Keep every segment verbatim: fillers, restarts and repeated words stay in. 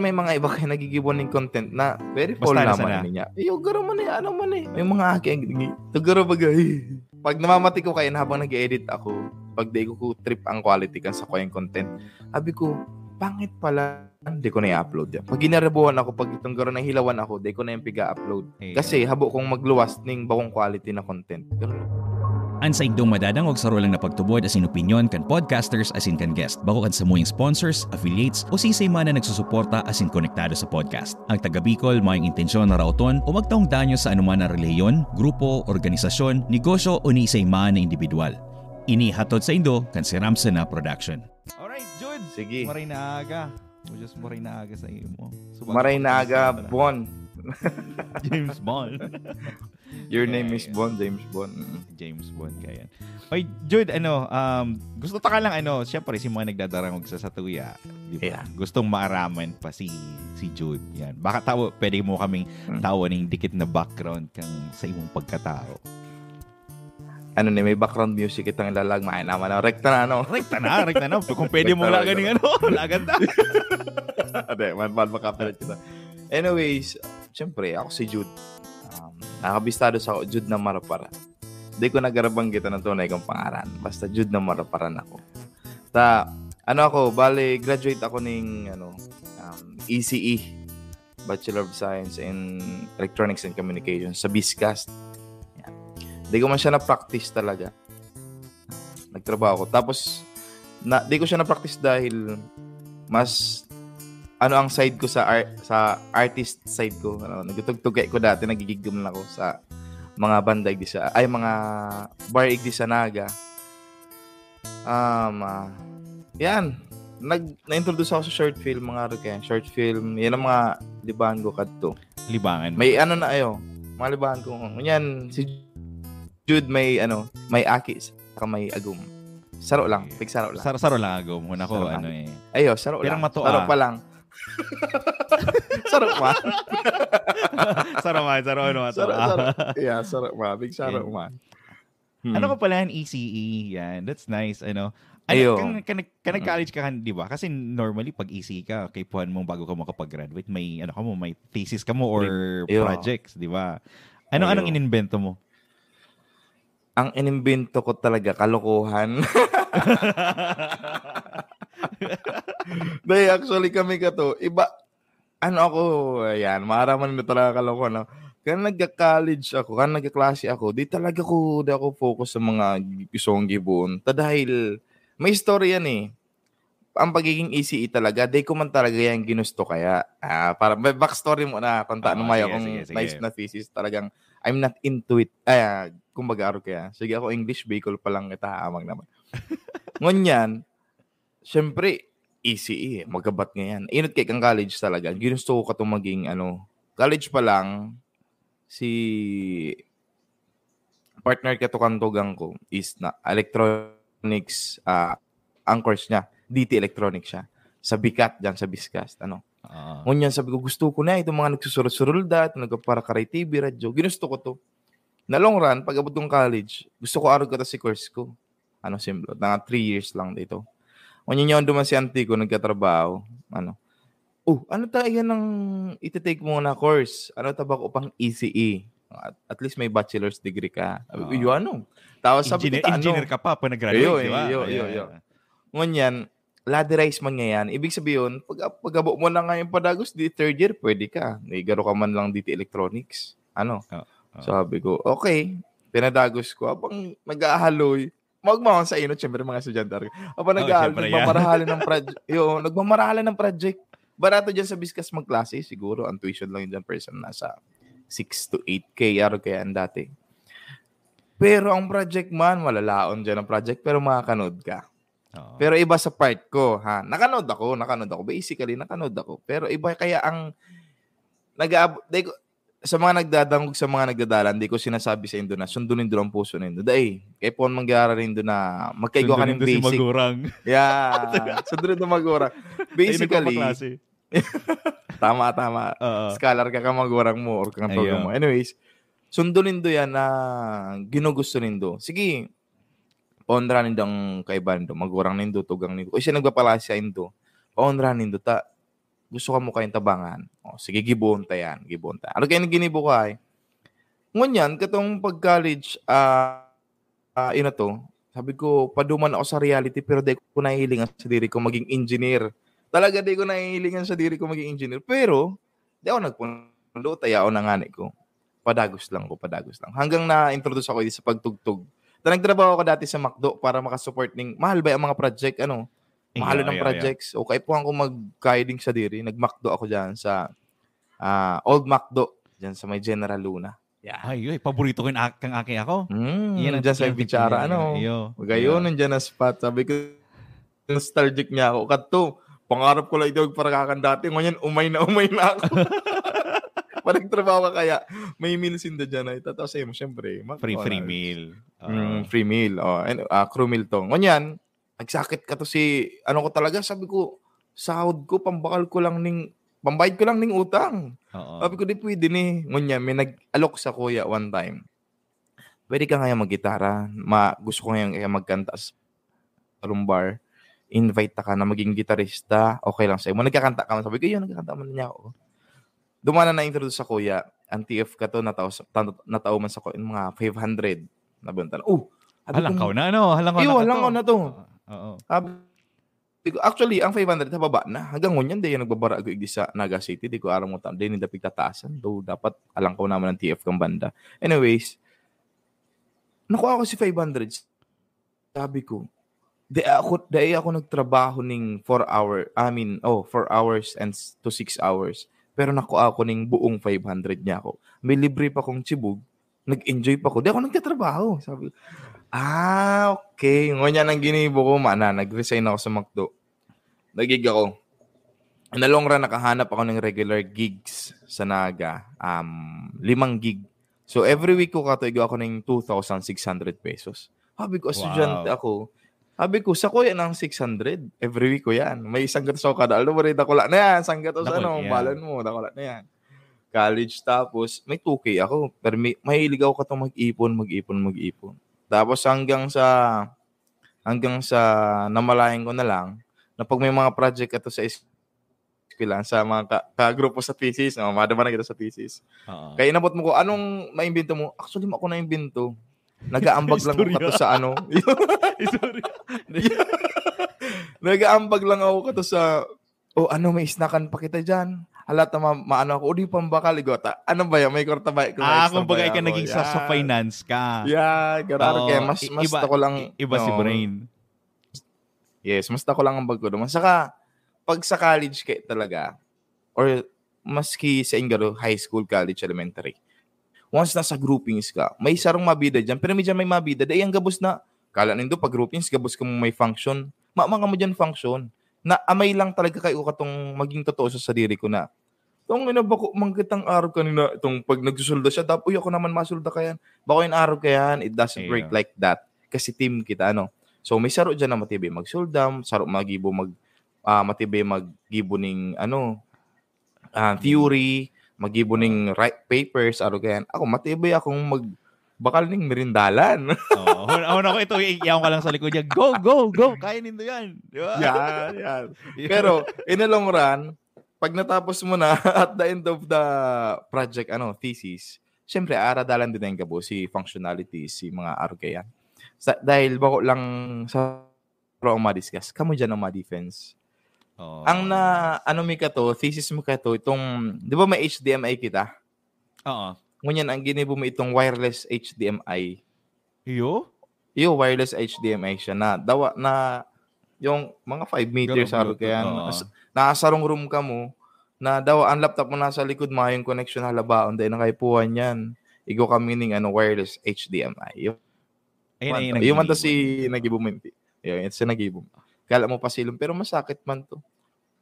may mga iba kayo nagigibo ning content na very Basta fall na naman sana. Niya. Iyo, garo man eh, ano man eh. May mga aki ang gigi. Garo baga, eh. Pag namamati ko kayo habang nag-edit ako, pag di ko trip ang quality kan sa ko yung content, sabi ko, pangit pala. Hindi ko na i-upload yan. Pag ginarabuhan ako, pag itong garo na hilawan ako, di ko na yung piga-upload. Eh, Kasi habo kong magluwas ning bakong quality na content. Pero An saindong madadangog saro lang na pagtubod asin opinyon kan podcasters asin kan guest. Bako kan samuyang sponsors, affiliates, o sisay man na nagsusuporta asin konektado sa podcast. Ang taga Bicol mayong intensyon na raoton o magtaong danyo sa anuman na relihiyon, grupo, organisasyon, negosyo o ni isay man na individual. Ini hatod saindo kan Siram Sana Production. Alright, Jude. Sige. Maray na aga. Just maray na aga sa imo. So, Maray na aga, Bon. James Bond. Your name is Yeah. Bond, James Bond. Mm. James Bond kaya. Oy, Jude, ano, um, gusto ta ka lang, ano, syempre, si mga nagdadarangog sa satuya, di ba? Yeah. Gustong maaraman pa si si Jude. Yan. Baka tawo, pwede mo kaming Hmm. tawo ning dikit na background kang sa imong pagkatao. Ano ni, may background music itong ilalag, maay naman. Oh, rekta na, ano? Rekta na, rekta na. Kung pwede mo Rekta na, lagan rekta yung ano, lagan ta. Hindi, man, man, makapirate kita. Anyways, syempre, ako si Jude. Um, nakabistado sa Jude na Maraparan. Di ko nagarabanggit ang tunay kong pangaran. Basta Jude na Maraparan ako. Ta, ano ako, bale, graduate ako ning, ano, um, E C E, Bachelor of Science in Electronics and Communications sa BISCAST. Yan. Di ko man siya na-practice talaga. Nagtrabaho ako. Tapos, na, di ko siya na-practice dahil mas ano ang side ko sa art, sa artist side ko. Ano, nagtutugtog ko dati, nagigigom lang ako sa mga banda igdi sa, ay, mga bar igdi sa Naga. Um, ah, yan. Nag, na-introduce ako sa short film, mga ano kaya, short film. Yan ang mga libangan ko kadto. Libangan. May ano na ayo, mga libangan ko. Yan, si Jude may ano, may aki, saka may agom. Saro lang, Okay. Pigsaro lang. Saro, saro lang agom. Una ko, Saro lang. Ano eh. Ayo, saro Pirang lang. matua. Saro pa lang. Saro pa. Saro man, saro ano, matua. Saro, saro. Yeah, saro pa. Pigsaro Okay. pa. Hmm. Ano ka pala yan, E C E? Yan. That's nice, ano. Ano, Ayo. Kan, kan, kan nag-college ka, kan, di ba? Kasi normally, pag E C E ka, kaipuhan mo bago ka makapag-graduate, may, ano ka mo, may thesis ka mo or Ayo. projects, di ba? Ano, Ayo. Anong inimbento mo? Ang inimbento ko talaga, kalokohan. Dahil actually kami ka to, iba, ano ako, ayan, maaraman na talaga kalokohan. No? Kaya nagka-college ako, kaya nagka-klase ako, di talaga ko, di ako focus sa mga isong giboon. Ta dahil, may istorya yan eh. Ang pagiging E C E talaga, di ko man talaga yan ginusto kaya. Ah, para, may backstory mo na, kung Ah, ano may sige, akong sige, sige. Nice na thesis, talagang, I'm not into it. Ay, ah, kumbaga, aro kaya. Sige ako, English, Bicol pa lang kita, amang naman. Ngunyan, syempre, E C E, magabat ngayon. Inot kay kang college talaga. Ginusto ko katong maging, ano, college pa lang, si partner ka to kang tugang ko is na electronics, ah, ang course niya, D T electronics siya. Sa Bicat, dyan sa BISCAST, ano. Oo. Ngunyan sabi ko, gusto ko na itong mga nagsusurul-surul dat, nagpapara-karay T V, radyo. Ginusto ko to. Na long run, pag abot kong college, gusto ko arog kata si course ko. Ano, simple. Mga three years lang dito. Ngunyan yun, duman si auntie ko, nagkatrabaho. Ano, oh, ano ta yan ang iti-take mo na course? Ano ta ba ko pang E C E? At, at least may bachelor's degree ka. Sabi ko, Oo. "Iyo, ano?" Tapos sabi Engineer, kita, ano? engineer ka pa pag Iyo, nag-graduate, di ba? iyo, iyo, Ayan. iyo. Ngunyan, ladderized man ngayon. Ibig sabihin, pag, pag-abo mo na ngayon padagos, di third year, pwede ka. Nagigaro ka man lang dito electronics. Ano? Oo, oo. Sabi ko, okay. Pinadagos ko. Habang nag-aahaloy, magmahon sa inot, syempre, mga estudyante. Habang Oo, nag-aahaloy, syempre, nagmamarahalan ng project. Yo, nagmamarahalan ng project. Barato dyan sa BISCAST magklase, siguro. Ang tuition lang dyan, person, nasa six to eight K, aro kaya ang dati. Pero ang project man, malalaon dyan ang project, pero makakanood ka. Oo. Pero iba sa part ko, ha. Nakanood ako, nakanood ako. Basically, nakanood ako. Pero iba kaya ang nag-aab-, di ko, sa mga nagdadangog, sa mga nagdadalan, di ko sinasabi sa indo na sundon nindo ang puso nindo. Dai, kay pon mangyara nindo na magkaigwa ka Sundon ng nindo si basic. Magurang. Yeah. Sundon nindo Magurang. Tayo Basically, nagpapaklase. tama, tama. Oo. Scholar ka ka Magurang mo or kang Ayun. tugang mo. Anyways, sundon nindo yan na ginugusto nindo. Sige, paonra nindo ang kaiba nindo. Magurang nindo, tugang nindo. Kung siya nagpapalasi sa indo, paonra nindo ta. gusto ka mo kayong tabangan. O, sige, gibohon ta yan, gibohon ta. Ano kaya ginibo ko ay? Ngunyan, katong pag-college, ah, ah, yun na to, sabi ko, paduman ako sa reality, pero di ko nahihilingan sa diri ko maging engineer. Talaga, di ko nahihilingan sa diri ko maging engineer. Pero, di ako nagpundo, tayaon na ngani ko. Padagos lang ko, padagos lang. Hanggang na-introduce ako sa pagtugtog. Ta nagtrabaho ako dati sa McDo para makasupport ning, mahal ba ang mga project, ano? Mahal Iya, ng iya, iya. projects. O kaipuhan ko mag-guiding sa diri. Nag-McDo ako dyan sa ah, Old McDo, dyan sa may General Luna. Yeah. Ay, yun, paborito ko yung ak- kang aki ako. Mm, Yan ang dyan sa yan ang Bichara, tikman ano? niya. Iyo. Magayon, Yeah. Nandiyan na spot. Sabi ko, nostalgic niya ako. Kato, pangarap ko lang ito magparakakan dati. Ngunyan, umay na umay na ako. Pag nagtrabaho ka kaya, may meal sinda dyan. Ay, tapos eh, siyempre, Free, free McDonald's. meal. Oo. Mm, free meal. Oh, and, ah, crew meal to. Ngunyan, nagsakit ka to si, ano ko talaga, sabi ko, sahod ko, pambakal ko lang ning, pambayad ko lang ning utang. Oo. Sabi ko, di pwede ni. Ngunyan, may nag-alok sa kuya one time. Pwede ka ngayon maggitara. Ma, gusto ko ngayon kaya magkanta sa lumbar. Invite ta ka na maging gitarista. Okay lang sa'yo. Mo nagkakanta ka man. Sabi ko, yun, nagkakanta man niya ako. Dumana na introduce sa kuya. Ang T F ka to, natao, tan- natao man sa ko, yung mga five hundred. Nabunta na. Oh! Sabi ko, Halangkaw na, ano? Halangkaw Iyo, na ka halangkaw to. na to. Oo. Sabi ko, actually, ang five hundred sa baba na. Hanggang ngunyan, di yung nagbabarago igdi sa Naga City. Di ko alam mo tam. Di nila pigtataasan. Though, dapat alangkaw naman ang T F kang banda. Anyways, nakuha ko si five hundred. Sabi ko, di ako, di ako nagtrabaho ning four hour, I mean, oh, four hours and s- to six hours. Pero nakuha ko ning buong five hundred niya ako. May libre pa kong chibog. Nag-enjoy pa ko. Di ako nagtatrabaho. Sabi ko, ah, okay. Ngunyan ang ginibo ko, mana, nag-resign ako sa McDo. Nagig ako. In the long run, nakahanap ako ng regular gigs sa Naga. Um, limang gig. So, every week ko katoigo ako ng two thousand six hundred pesos. Sabi ko, estudyante Wow. ako. Sabi ko, sa kuya ng six hundred. Every week ko yan. May isang gatos ako kada aldo. Wala, dakula na yan. Isang gatos, Dakula ano, yan. Balan mo. Dakula na yan. College tapos, may two K ako. Pero may, mahilig ako katong mag-ipon, mag-ipon, mag-ipon. Tapos hanggang sa, hanggang sa namalayan ko na lang, na pag may mga project ato sa eskwela, sa mga ka, kagrupo sa thesis, no? Madama na kita sa thesis. Oo. Kaya inabot mo ko, anong naimbento mo? Actually, ako naimbento. Nag-aambag lang ako Istorya. Kato sa ano. Sorry. Nag-aambag lang ako Kato sa, oh, ano, may snackan pa kita dyan. Hala, tama, maano ako, o di pambakal, igota. Ano ba yan? May kwarta ba? Kung Ah, extra kumbaga, ba ikaw ako? naging sa, sa Yan. finance ka. Yeah, grabe. Oo, Kaya mas, i- mas iba, ako lang, i- iba si no, Brain. Yes, mas ako lang ang bago naman. Saka, pag sa college kayo talaga, or maski sa Ingaro, high school, college, elementary, once nasa groupings ka, may sarong mabida dyan, pero may dyan may mabida, dahil ang gabos na, kala nindo pag groupings, gabos ka may function, ma mga mo dyan function, na amay lang talaga kayo katong maging totoo sa sadiri ko na, tong ina bako, manggitang araw kanina, itong pag nagsusulda siya, tapos, uy, ako naman masulda kayan, bako yung araw kayan, it doesn't work Ayun. Like that, kasi team kita, ano, so may saro dyan na matibay magsulda, saro magibo mag, ah, matibay maggibo ning, ano, ah, theory, magibo ning right papers, aro kayan. Ako, matibay akong mag, bakal ning merindalan. Oo. Huna, huna ko ito, iiyaw ka lang sa likod niya. Go, go, go! Kaya nindo yan. Di ba? Yan, yan. Pero, in the long run, pag natapos mo na, at the end of the project, ano, thesis, siyempre, aradalan din ang gabo, si functionality, si mga aro kayan. Sa, dahil bako lang sa ang ma-discuss, kamo dyan ang ma-defense. Oo. Ang na, ano mi ka to, thesis mo ka to, itong, di ba may H D M I kita? Oo. Ngunyan, ang ginibo mo itong wireless H D M I. Iyo? Iyo, wireless H D M I siya na dawa na yung mga five meters Ganun, aro Bluetooth, kaya oo. nas- nasa sarong room ka mo na dawa ang laptop mo nasa likod mo yung connection halabaon dahil nakaipuhan yan. Igo kami ning ano, wireless H D M I. Yung, Ayun, man ayun, to. Yung man to nagiging si one. Nagibo Minti. Yun, yung si Nagibo. Kala mo pasilong pero masakit man to.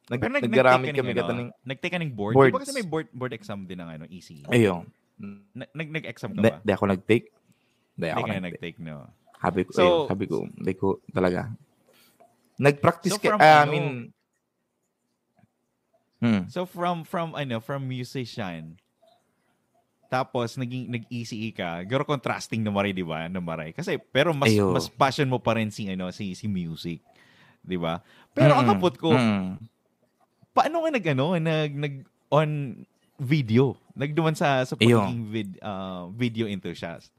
Nag, Pero nag, naggaramit nag-take ka kami ning, ano, kataning nag-take ka ning board. Di ba kasi boards. May board, board exam din ang ano, E C E? Ayun. Nag, nag, nag-exam ka Di, ba? Di ako nag-take. Di Hindi ako ka na nag-take. Nag-take, no? Sabi ko, So, ayun, sabi ko, hindi ko talaga. Nag-practice So, ka, from I ano? mean, hmm. So from, from ano, from musician, tapos naging, nag-E C E ka, pero contrasting na maray, di ba? Na maray. Kasi, pero mas, Ayo. Mas passion mo pa rin si, ano, si, si music. Di ba? Pero ang Mm, kapot ko, mm. Paano nga nag-ano, nag, nag on video? Nagduman sa, sa Iyo. pagiging vid, ah, video enthusiast.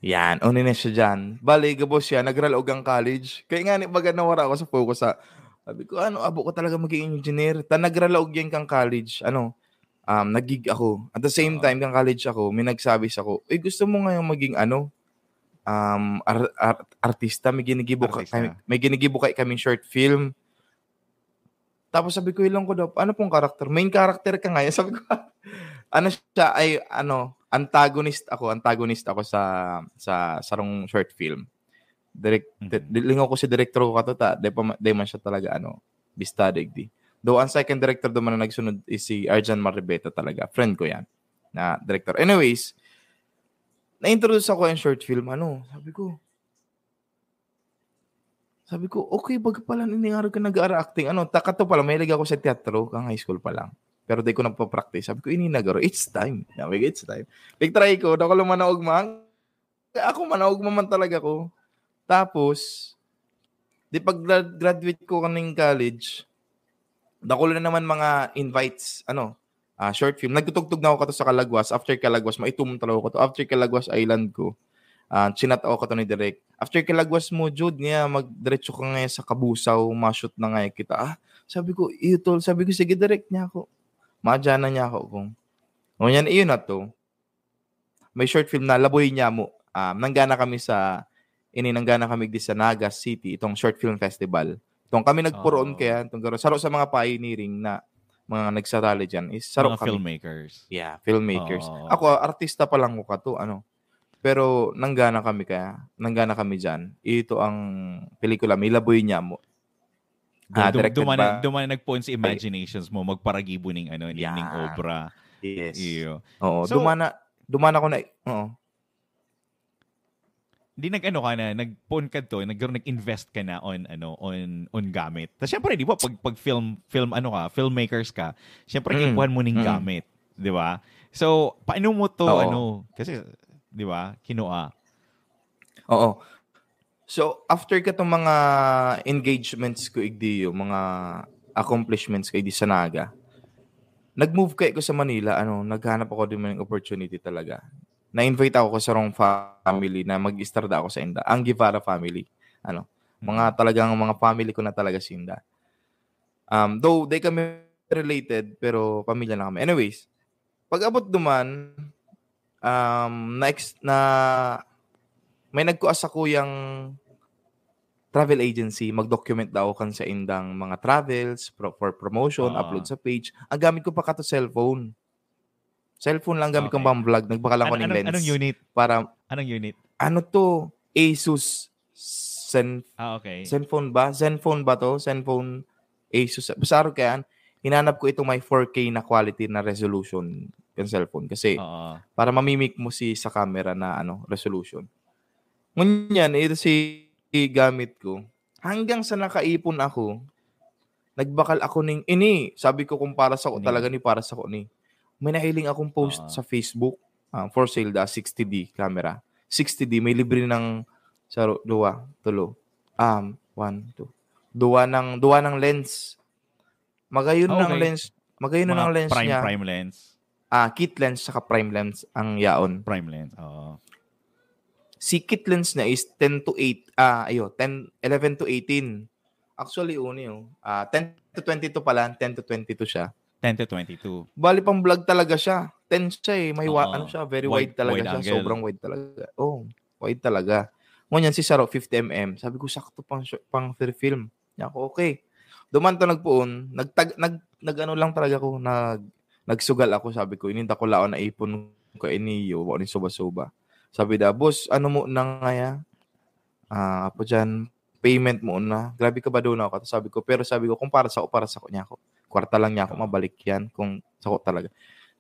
Yan, una na siya dyan. Bali, gabos siya, nagralaog ang college. Kaya nga, ni baga nawara ako sa focus sa, sabi ko, ano, abo ko talaga maging engineer. Ta nagralaog yan kang college. Ano, um, nag-gig ako. At the same Oo. time, kang college ako, may nagsabi sa ko, "Uy, gusto mo ngayon maging ano, um, ar- ar- artista? May ginigibo, ka, Artista. Kami, may ginigibo kay kaming short film." Tapos sabi ko, "Ilong ko daw, ano pong character?" "Main character ka ngayon." Sabi ko, ano siya, ay, ano, antagonist ako, antagonist ako sa, sa sarong short film. Direct, Mhm. lingaw ko si director ko kato ta, di pa ma- di man siya talaga, ano, bista digdi. Though ang second director naman na nagsunod is si Arjan Maribeta talaga. Friend ko yan, na director. Anyways, na-introduce ako yung short film, ano, sabi ko, sabi ko, "Okay, baga pala, niningarog ka nag-aara acting." Ano, takato pala, mahilig ako sa teatro, kang high school pa lang. Pero di ko napapractice. Sabi ko, "Ini na, garo, it's time." Sabi ko, "It's time." Nag-try ko, dako lang manaog man. Ako, manaog man talaga ko. Tapos, di pag gra- graduate ko kaning college, dako na naman mga invites, ano, ah, short film. Nagtutugtog na ako kato sa Kalagwas. After Kalagwas, maitom talaga ako to. After Kalagwas Island ko, ah, chinat ako kato ni Direk. "After Kalagwas mo, Jude, nga magdiretso ka nga sa Kabusaw, ma-shoot na nga kita." Ah, sabi ko, "Iyo, tol." Sabi ko, "Sige, Direk," niya ako. Madya na niya ako kung. O yan, iyon na to. May short film na Laboy Nyamo. Ah, nanggana kami sa, ini nanggana kami di sa Naga City, itong short film festival. Itong kami nagpuroon Oo. Kaya, itong garo-, saro sa mga pioneering na mga nagsasali dyan is saro Mga kami. Filmmakers. Yeah, filmmakers. Oo. Ako, artista pa lang ko kato, ano. Pero nanggana kami kaya, nanggana kami dyan. Ito ang pelikula, may Laboy Nyamo. Ah, Dum- directed dumana, by- dumana nagpoon sa imaginations mo, magparagibo ning ano, ning, ning Yeah. Obra. Yes. Iyo. Oo, So- dumana, dumana ko na, oo. Di nag-ano ka na, nagpoon ka to, nag-, nag-invest ka na on, ano, on, on gamit. Tapos syempre, di ba, pag, pag film, film, ano ka, filmmakers ka, syempre, Mm. kipuhan mo ning Mm. gamit. Di ba? So, paano mo to, Oo. ano, kasi, di ba, kinua. Oo. So, after katong mga engagements ko igdiyo, mga accomplishments ko igdi sa Naga, nag-move kaya ko sa Manila, ano, naghanap ako din ng opportunity talaga. Na-invite ako sa sarong family na mag-istarda ako sa inda, ang Guevara family. Ano, mga Mm. talagang mga family ko na talaga sinda. Um, though, di kami related, pero pamilya na kami. Anyways, pag-abot duman, um, na, ex- na may nagkuha sa kuyang travel agency, mag-document daw kan sa indang mga travels, pro- for promotion, Ah. upload sa page. Ang gamit ko pa kato cellphone. Cellphone lang gamit kong Okay. pang-vlog. Nagbakal lang An- ko ning anong, lens. anong unit? Para, Anong unit? Ano to? Asus Zen, Ah, okay. Zenfone ba? Zenfone ba to? Zenfone Asus. Basta araw kaya, hinanap ko itong may four K na quality na resolution yung cellphone. Kasi, Oo. para mamimik mo si sa camera na ano resolution. Ngunyan, ito si gamit ko. Hanggang sa nakaipon ako, nagbakal ako ning ini. Sabi ko kung para sa ko Ini. Talaga ni para sa ko ni. May nahiling akong post Oo. Sa Facebook, ah, for sale da sixty D camera. Sixty D, may libre ng saro, duwa, tulo. Um, one, two. Duwa ng, duwa ng lens. Magayon Ah, ng okay. lens. Magayon Mga ng lens prime, niya. Prime lens. Ah, kit lens saka prime lens ang yaon. Prime lens, oo. Si kit lens niya is ten to eight, ah, ayo, ten, eleven to eighteen. Actually, uni, oh. Ah, ten to twenty-two pala, ten to twenty-two siya. Ten to twenty-two. Bali, pang vlog talaga siya. Ten siya eh. May wa- Oo. ano siya, very Wide- wide, talaga wide siya. angle. Sobrang wide talaga. Oh, wide talaga. Ngunyan si Saro, fifty M M. Sabi ko, sakto pang, sh- pang fear film. Niya ako, okay. Duman to nagpuon, nagtag, nag, nag ano lang talaga ako, nag, nagsugal ako, sabi ko, ininda ko laon na ipon ko iniyo, wa ni suba-suba. Sabi da, boss, ano mo na ngaya? Ah, apo dyan, payment mo na. Grabe ka ba doon ako? Sabi ko, pero sabi ko, kung para sa ako, para sa ako niya ako. Kwarta lang niya ako, Oo. Mabalik yan kung sa ako talaga.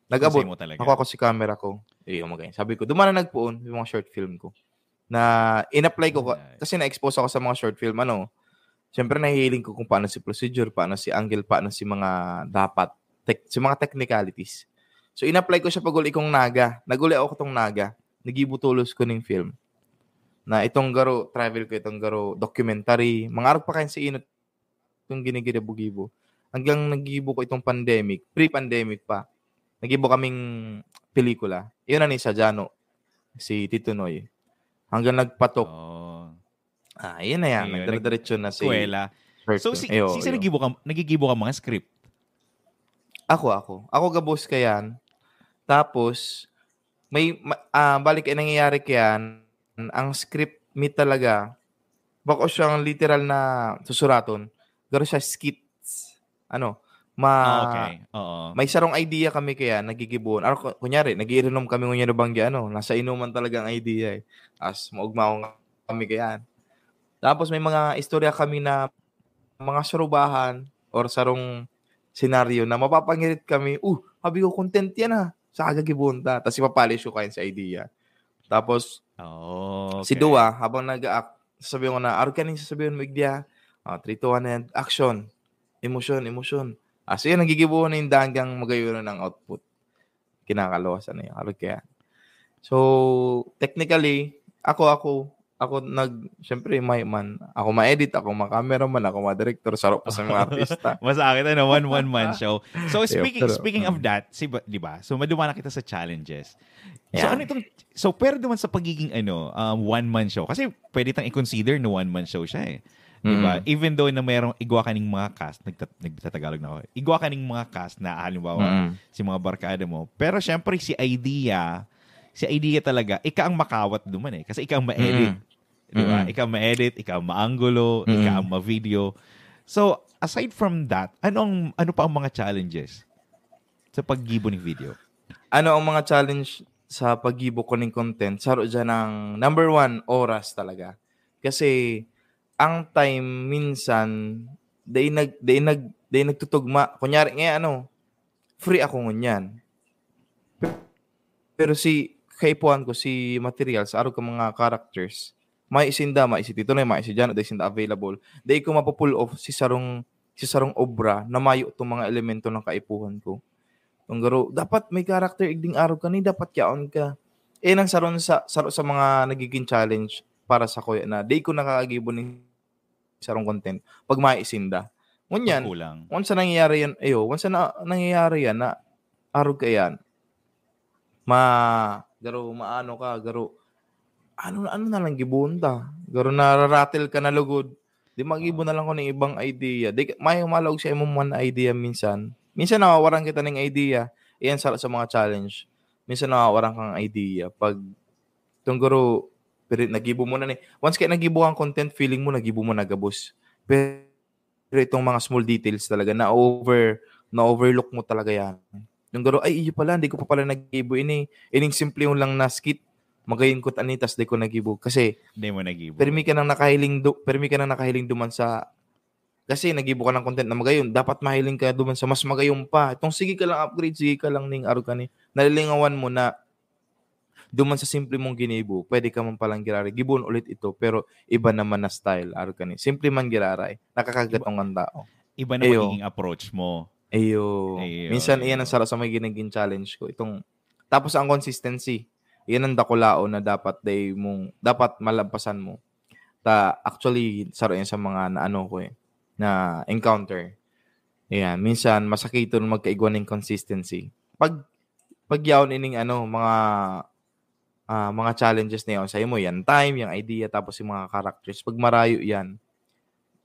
Nag-abot, Kung sa'yo mo talaga. Ako ako si camera ko. Iyo, magay. Sabi ko, duman na nagpuon yung mga short film ko. Na in-apply ko, ka- Nice. Kasi na-expose ako sa mga short film, ano, siyempre nahihiling ko kung paano si procedure, paano si angle, paano si mga dapat, tech, si mga technicalities. So, in-apply ko siya pag uli kong Naga. Nag-uli ako itong Naga. Nagibo tolos ko ning film. Na itong garo, travel ko, itong garo, documentary. Mga arog pa kayo sa inot itong ginigirabugibo. hanggang naggibo ko itong pandemic, pre-pandemic pa. Naggibo kaming pelikula. Yun na ni sa Jano, si Tito Noy. Hanggang nagpatok. Oh. Ah, yun na yan. Ayun, Nagdire-diretso na si Eskwela. Kurt. So, si, Iyo, si, iyo. Nagigibo ka, nagigibo ka mga script? Ako, ako. Ako gabos ka yan. Tapos, may, ma- ah, balik ay nangyayari ka yan, ang script mi talaga, bako siyang literal na susuraton, pero siya skits. Ano, ma- Ah, okay. Oo. May sarong idea kami kaya nagigibuon. Ano, ku- kunyari, nagiirinom kami ngunyan na banggi, ano, nasa inuman talaga ang idea eh. As maugmaon kami kaya. Tapos may mga istorya kami na mga surubahan or sarong senaryo na mapapangirit kami, uh, habi ko, content yan ah. Sa agagibuon ta. Tapos ipapolish ko kayan sa idea. Tapos, Oh, si okay. Dua, habang nag-act, sasabihin ko na, "Arog ka ning sasabihin mo, igdiya." Ah, three, two, one, and action. Emotion, emotion. Ah, so yun, nagigibuhan na yung dagang magayon ang output. Kinakaluwasan na yun. Arog kaya. So, technically, ako, ako, ako nag, syempre, may man, ako ma-edit, ako ma-cameraman, ako ma-director, sarap pa sa mga artista. Masakit, ano, one one-man show. So, Ayun, speaking pero, speaking of mm. that, si ba, di ba? So, maduma na kita sa challenges. So, Yeah. ano itong, so, pero naman sa pagiging, ano, um, one-man show, kasi pwede tang i-consider na one-man show siya eh. Di ba? Mm. Even though na merong igwa kaning mga cast, nagtat, nagtatagalog na ako. Igwa kaning mga cast na, halimbawa, Mm. si mga barkada mo. Pero syempre, si idea, si idea talaga, ika ang makawat duman eh. Kasi ika ang ma-edit. Mm. Di ba? Mm. Ika ang ma-edit, ika ang maanggulo, Mm. ika ang ma-video. So, aside from that, ano ang, ano pa ang mga challenges sa paggibo ng video? Ano ang mga challenge sa paggibo ko ng content? Saro dyan ang number one, oras talaga. Kasi ang time minsan, day nag, day nag, day nagtutugma. Kunyari nga, ano, free ako ngunyan. Pero si, kaipuhan ko, si material, sa arog ka mga characters, may sinda, may si Tito Noy, may si Jano, day sinda available. Day ko mapu-pull off si sarong, si sarong obra na mayo itong mga elemento ng kaipuhan ko. Ang garo, dapat may character igding arog ka ni, dapat yaon ka. Eh, nang saron sa, saro sa mga nagiging challenge para sa kuya na, day ko nakakagibo ni sarong content pag may sinda. Ngunyan, Kulang. Once na nangyayari yan, ayo, once na nangyayari yan na arog ka yan, ma, garo, maano ka, garo, ano, ano na lang gibuon ta? Garo, nararatil ka na lugod. Di magibo na lang ko ng ibang idea. Di, may umalaog sa imong man idea minsan. Minsan nawawaran kita ng idea. Iyan sa, sa mga challenge. Minsan nawawaran kang idea. Pag, itong garo, pero nagibo mo na ni. Once kaya nagibo ang content, feeling mo nagibo mo na gabos. Pero itong mga small details talaga na over, na overlook mo talaga yan. Yung garo, ay, iyo pala, hindi ko pa pala nagibo ini. Ining simple yung lang na skit, magayon ko tanitas, di ko nagibo. Kasi, Hindi mo nagibo. permi ka nang nakahiling do, permi ka nang nakahiling duman sa, kasi nagibo ka ng content na magayon, dapat mahiling ka duman sa mas magayon pa. Itong sige ka lang upgrade, sige ka lang ning arog ka ni. Nalilingawan mo na duman sa simple mong ginibo, pwede ka man palang giraray. Giboon ulit ito, pero iba naman na style, arog ka ni. Simple man giraray, nakakagatong ang tao. Iba na Ayo. Magiging approach mo. Ayo. Ayo, Minsan, iyan ayo. Ang saro sa magiging challenge ko. Itong, tapos ang consistency, iyan ang dakulaon na dapat day mong, dapat malampasan mo. Ta, actually, saro yan sa mga na ano ko eh, na encounter. Ayan, minsan, masakiton magkaigwa ng consistency. Pag, pag yaon ining ano, mga, ah, mga challenges na yun, sa imo, yan time, yung idea, tapos yung mga characters, pag marayo yan,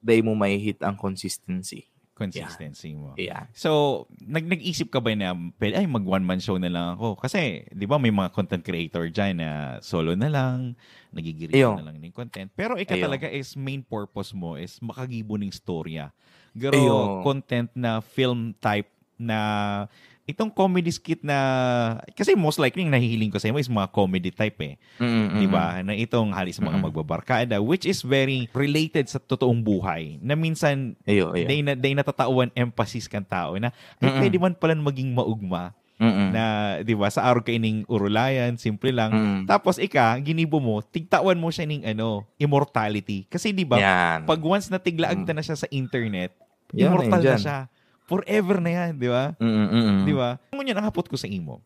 day mo mahihit ang consistency. Consistency mo. Ayan. So, nag nag-isip ka ba na, "Pwede, ay, mag one-man show na lang ako"? Kasi, di ba, may mga content creator dyan na solo na lang, nagigirita Iyo. Na lang ng content. Pero ika Iyo. Talaga is main purpose mo is makagibo ng storya. Pero Iyo. Content na film type na itong comedy skit na, kasi most likely yung nahihiling ko sa imo is mga comedy type eh. Mm, mm, Di ba? Na itong hali sa mga Mm. Magbabarkada, which is very related sa totoong buhay. Na minsan, Iyo, iyo. Day, na, day natatawan emphasis kang tao na, ay, Mm-mm. Pwede man pala maging maugma. Mm-mm. Na, di ba, sa arog ka ining urulayan, simple lang. Mm. Tapos ika, ginibo mo, tigtawan mo siya ning ano, immortality. Kasi di ba, Yan. Pag once na tiglaag Mm. ta na siya sa internet, Yan, immortal yan. Na siya. Forever na yan, di ba? Mm-mm, mm-mm. Di ba? Ngunyan, ang hapot ko sa imo.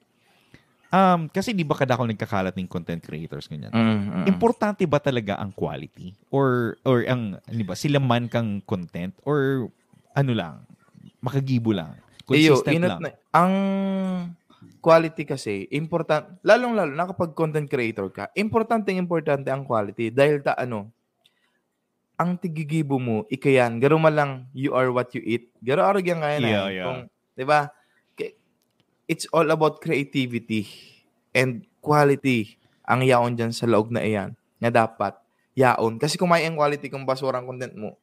Um, kasi di ba kadakol nagkakalat ng content creators, ganyan? Mm-mm. Importante ba talaga ang quality? Or, or ang, di ba, sila man kang content? Or ano lang? makagibo lang. Iyo, Consistent inot lang. na. Ang quality kasi, important, lalong-lalo na kapag content creator ka, importanteng importante ang quality. Dahil ta, ano, ang tigigibo mo, ika yan. Garo man lang, you are what you eat. Garo arog yan kaya na Yeah, eh. yeah. Kung, di ba? K- It's all about creativity and quality ang yaon dyan sa laog na iyan na dapat yaon. Kasi kung may ang quality kung basura ang content mo,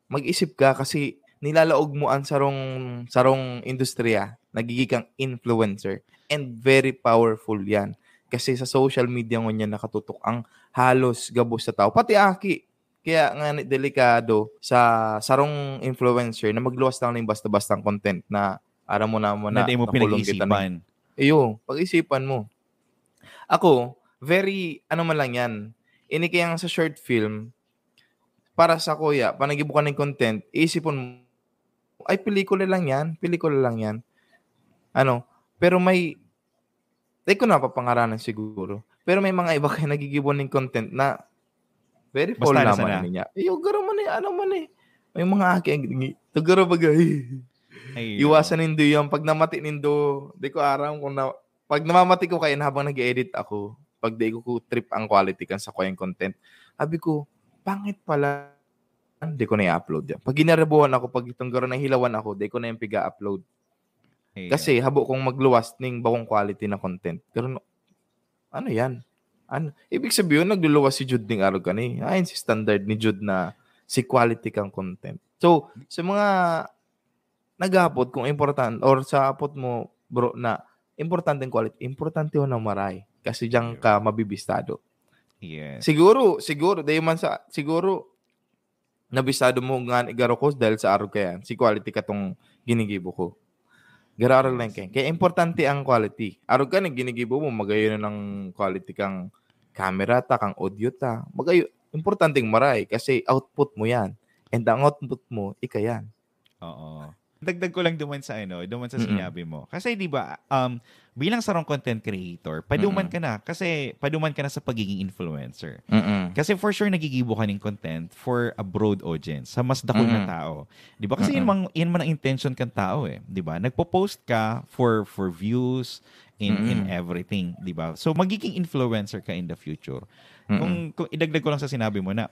mag-isip ka kasi nilalaog mo ang sarong sarong industriya, nagiging kang influencer, and very powerful yan. Kasi sa social media ngunyan nakatutok ang halos gabos sa tao, pati aki. Kaya nga ni delikado sa sarong influencer na magluwas lang ning basta-bastang content na aram mo na mo Na na di mo nakulong kita na. pinag-iisipan. Iyo, pag-isipan mo. Ako, very, ano man lang yan. Ini kaya sa short film, para sa kuya, panagibukan ng content, iisipon mo, ay, pelikula lang yan, pelikula lang yan. Ano, pero may, di ko napapangaranan siguro. Pero may mga iba kayo nagigibo ng content na very foul Basta na naman sana. Niya. Iyo, garo man eh, ano man eh. May mga aki, ang gi- garo bagay. Ay, Iwasan nindo yan. Pag namati nindo, di ko aram kung na, pag namamati ko kayo na habang nag-edit ako, pag di ko, ko trip ang quality kan sa kayang content, sabi ko, pangit pala. Hindi ko na i-upload yan. Pag ginarabuhan ako, pag itong garo na hilawan ako, di ko na yung piga-upload. Ay, Kasi habo kong magluwas ning bakong quality na content. Pero no- ano yan? Ano? Ibig sabihin, nagluluwas si Jude ning araw kani. Ayun si standard ni Jude na si quality kang content. So, sa mga naghapot kung important or sa apot mo, bro, na importante ang quality, importante yun na maray. Kasi diyan ka mabibistado. Yes. Siguro, siguro, dahil man sa, siguro, nabistado mo nga ni garo ko dahil sa arog ka yan. Si quality katong ginigibo ko. Garo arog lang kayo. Kaya importante ang quality. Arog ka na ginigibo mo, magayon na ng quality kang camera ta, kang audio ta. Magayo, importanteng maray kasi output mo yan. And ang output mo, ika yan. Oo. Dagdag ko lang duman sa ano, duman sa Mm-mm. sinabi mo. Kasi di ba, um, bilang sarong content creator, paduman Mm-mm. ka na. Kasi paduman ka na sa pagiging influencer. Mm-mm. Kasi for sure, nagigibo ka ng content for a broad audience, sa mas dakul na Mm. tao. Di ba? Kasi yun, Mm-mm. man, yun man ang intention kang tao eh. Di ba? Nagpo-post ka for for views in in Mm-mm. everything. Di ba? So, magiging influencer ka in the future. Mm-mm. Kung, kung idagdag ko lang sa sinabi mo na,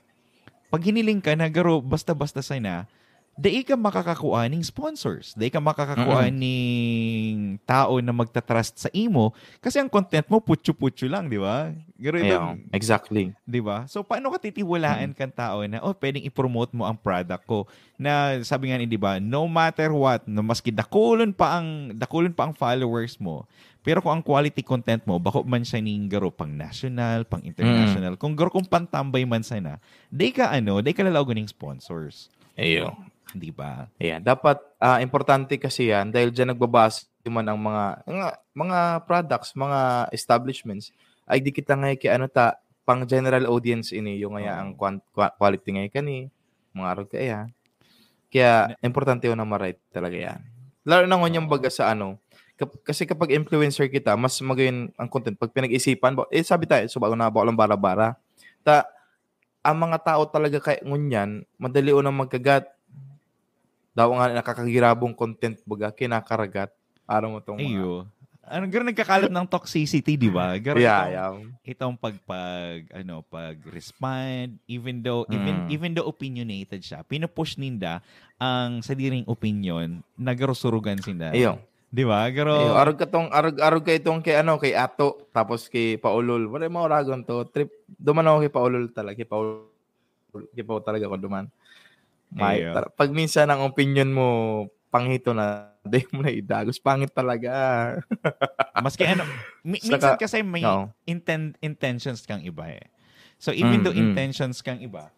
pag hiniling ka na garo, basta-basta sana, dai ka makakakua ning sponsors. Dai ka makakakua Mm-mm. ning tao na magta-trust sa imo kasi ang content mo putyo-putyo lang, di ba? Garo Ayun, itong, exactly. di ba? So, paano ka titiwalaan Mm. kang tao na, oh, pwedeng i-promote mo ang product ko? Na sabi nga ni, di ba, no matter what, no, maski dakulon pa ang, dakulon pa ang followers mo, pero kung ang quality content mo, bako man siya ning garo pang national, pang international, kung garo kung pantambay man sana, di ka ano, di ka lalaog ning sponsors. Ayun. Di ba? Ayan, dapat ah, importante kasi yan dahil diyan nagbabase man ang mga mga, mga products, mga establishments ay di kita ngay kay ano ta pang general audience ini yung nga ang kwan- kwa- quality ngay kani mga arog kaya. Kaya importante yung na maray talaga yan. Lalo na ngunyan baga sa ano, kap- kasi kapag influencer kita, mas magayon ang content pag pinag-isipan, ba- eh sabi tayo, so bago na ba lang bara-bara. Ta ang mga tao talaga kay ngunyan, madali unang magkagat. Daw nga nakakagirabong content baga kinakaragat. Araw mo tong mga Iyo. Ano, garo nagkakalat ng toxicity, di ba? Garo Yeah, itong, yeah. itong pag, pag, ano, pag-respond, even though, even, Mm. even though opinionated siya, pinupush ninda ang sadiring opinion na garo surugan sinda. Iyo. Di ba? Garo, Iyo, arog ka tong arog arog ka itong kay ano, kay Ato, tapos kay Paulol. Wala mo oragon to. Trip duman ako kay Paulol talaga, kay Paul kay Paul talaga ako duman. May Iyo. tar- pag minsan ang opinion mo pangito na, di mo na idagos, pangit talaga. Maski ano, mi- minsan Saka- kasi may Oo. inten- intentions kang iba eh. So even Mm, though mm. intentions kang iba,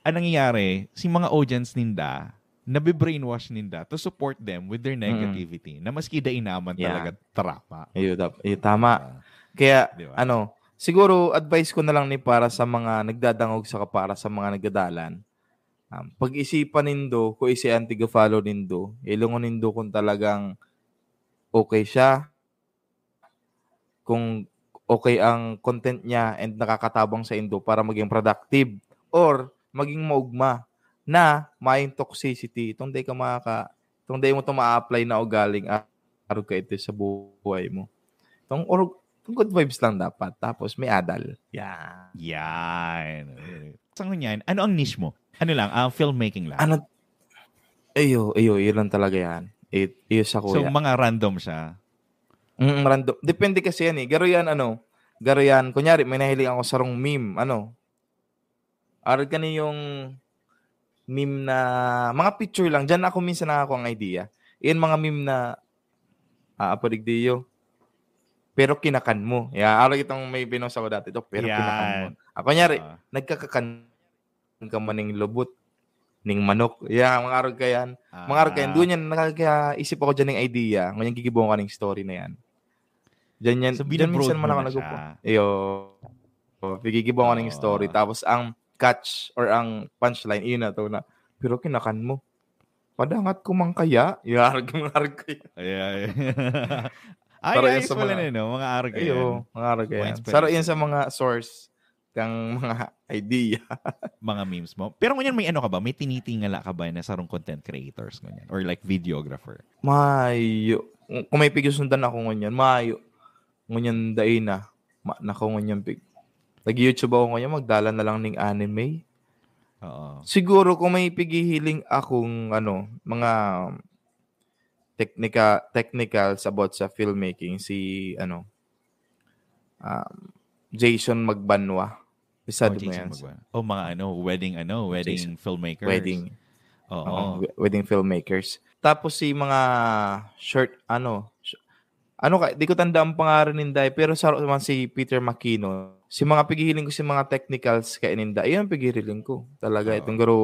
ang nangyayari, si mga audience ninda, nabe-brainwash ninda to support them with their negativity na maski dai naman Yeah. talaga tama. Iyo, dap- iyo, tama. Ah, Kaya di ba? ano, siguro advice ko na lang ni para sa mga nagdadangog saka para sa mga nagdadalan. Um, pag-isipan nindo kung isi ang tiga-follow nindo, ilungon nindo kung talagang okay siya, kung okay ang content niya and nakakatabang sa indo para maging productive or maging maugma. na mayong toxicity, itong di ka makaka-, itong di mo to ma-apply na ugaling arog ka ito sa buhay mo. Itong, or, itong good vibes lang dapat, tapos may adal. Yan. Yan. Sa ngunyan, ano ang niche mo? Ano lang, ah, filmmaking lang? Ano? Iyo, iyo, iyo lang talaga yan. It, iyo sa So, kuya. Mga random siya? Mm, random. Depende kasi yan eh. Garo yan, ano, garo yan. Kunyari, may nahiling ako sarong meme, ano. Arad ka na yung meme na, mga picture lang. Diyan ako minsan nakakuha ang idea. Yan mga meme na, ah, apo digdiyo. Pero kinakan mo. Ya, arad itong may binasa ko dati, Dok, pero kinakan mo. Yan. Ah, kunyari, Ah. nagkakakan ka man ning lubot, ning manok. Ya, mga arog ka yan. Mga arog ka yan. Ah. Doon yan, nakakaisip ako dyan ng idea. Ngunyan gigibuhan ka ng story na yan. Diyan yan, So, diyan minsan binabroad man mo ako na nagpupo. siya. Iyo. O, gigibuhan ka ng Oo. story. Tapos, ang catch or ang punchline, yun na to na, pero kinakan mo. Padangat ko man kaya? Yarag, mga arog ko yan. Ay, ay. Ay, Pero yun ayos sa pala mga- na, no? Mga arog Iyo, yan. mga arog Mga yan. inspiration. Saro yan sa mga source kang mga idea. Mga memes mo. Pero ngunyan may ano ka ba? May tinitingala ka ba na sarong content creators ngunyan? Or like videographer? Mayo. Kung may pigsusundan ako ngunyan, mayo. Ngunyan dai na. Ma, nako ngunyan pig. Nag-YouTube ako ngunyan, magdala na lang ning anime. Oo. Siguro kung may pighihiling akong, ano, mga technica-, technicals about sa filmmaking, si, ano, um, Jason Magbanwa. Isa Oh, din mo Jason yan. Magbanwa. Oh, mga ano, wedding ano, wedding Jason. Filmmakers. Wedding. Oo. Oo, we-, wedding filmmakers. Tapos si mga short, ano, sh-, ano ka, di ko tanda ang pangalan ninda eh, pero sa man si Peter Makino, si mga pighihiling ko si mga technicals kay ninda, iyon ang pighihiling ko. Talaga, Oo. Itong garo,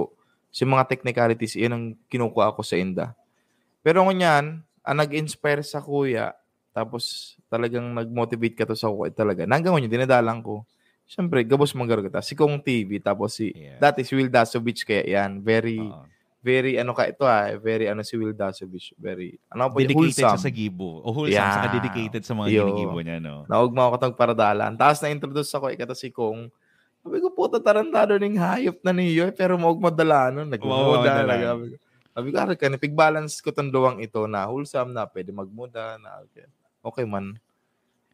si mga technicalities, iyon ang kinukuha ko sa inda. Pero ngunyan, ang nag-inspire sa kuya, tapos talagang nag-motivate ka to sa kuya talaga. Na hanggang ngayon, dinadalan ko. Siyempre, gabos manggargata. Si Kong T V, tapos si, Yeah. dati si Will Dasovich kaya yan. Very, Oo. very, ano ka ito ah, very, ano si Will Dasovich. Very, ano po, Dedicated wholesome. siya sa gibo. O wholesome, saka Yeah. dedicated sa mga Iyo. ginigibo niya, no? Naugma ako itong paradala. Ang taas na introduce ako, ikata si Kong. Sabi ko, "Puta, tarantado ning hayop na niyo, eh, pero maugma dalanon." Wow, Nagmuda dalan. na, sabi ko. Sabi ko, "Arag ka, na, pigbalance ko tong duwang ito na wholesome na, pwede magmuda na, okay. Okay man."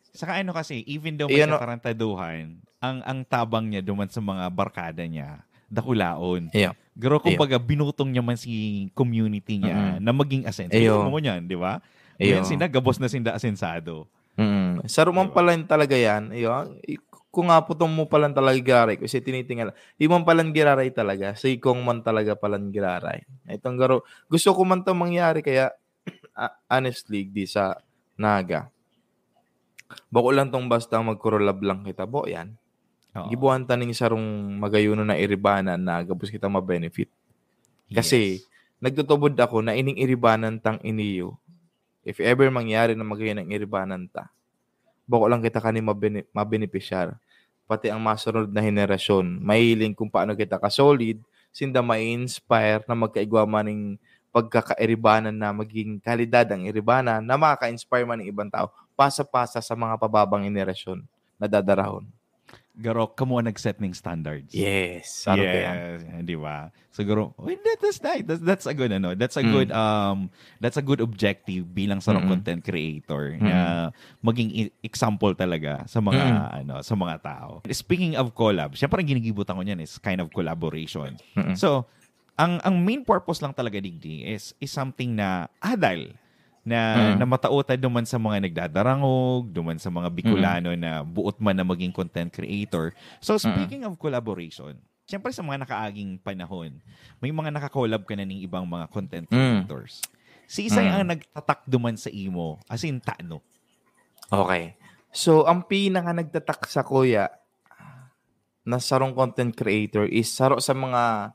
Saka ano kasi, even though may Iyan, no? katarantaduhan, ang, ang tabang niya duman sa mga barkada niya, dakulaon. Iyo. Pero Iyo. kumbaga, binutong niya man si community niya Mm-mm. na maging asenso. Iyo. Tignan mo yan, di ba? Iyo. Ngayon, sinda, gabos na sinda asensado. Mm. Saro man Diba? pala yun talaga yan. Iyo, ang, i-, kung nga putong mo palang talaga giraray, kasi tinitingala, di man palang giraray talaga. Si Kong man talaga palang giraray. Itong garo, gusto ko man itong mangyari, kaya, ah, honestly, di sa Naga. Bako lang tong basta magkurulab lang kita, bo, yan. Oo. Gibuhan ta ning sarong magayuno na iribanan na gabos kita ma-benefit. Kasi, Yes. nagtutubod ako na ining iribanan tang iniyo, if ever mangyari na magayon ang iribanan ta, bako lang kita kani mabene-, mabenepisyar. Pati ang masunod na henerasyon, mahiling kung paano kita ka-solid, sinda ma-inspire na magkaigwa man ning pagkakairibanan na maging kalidad ang iribanan na makaka-inspire man ng ibang tao, pasa-pasa sa mga pababang henerasyon na dadarahon. Garo, kamo ang nag-set ning standards. Yes, saro kaya. Yes, di ba? Siguro, well, that, that's nice. That's, that's a good, ano, that's a Mm. good, um, that's a good objective bilang sarong Mm. content creator Mm. na maging i-, example talaga sa mga, Mm. ano, sa mga tao. Speaking of collab, syempre ang ginigibo ta ngunyan is kind of collaboration. Mm. So, ang, ang main purpose lang talaga digdi is, is something na adal na, Mm. na matao ta duman sa mga nagdadarangog, duman sa mga Bicolano na buot man na maging content creator. So, Mm. speaking of collaboration, syempre sa mga nakaaging panahon, may mga naka-collab ka na ning ibang mga content Mm. creators. Si Isay Mm. ang nagtatak duman sa imo, as in, tano? Okay. So, ang pinaka nagtatak sa kuya na sarong content creator is saro sa mga,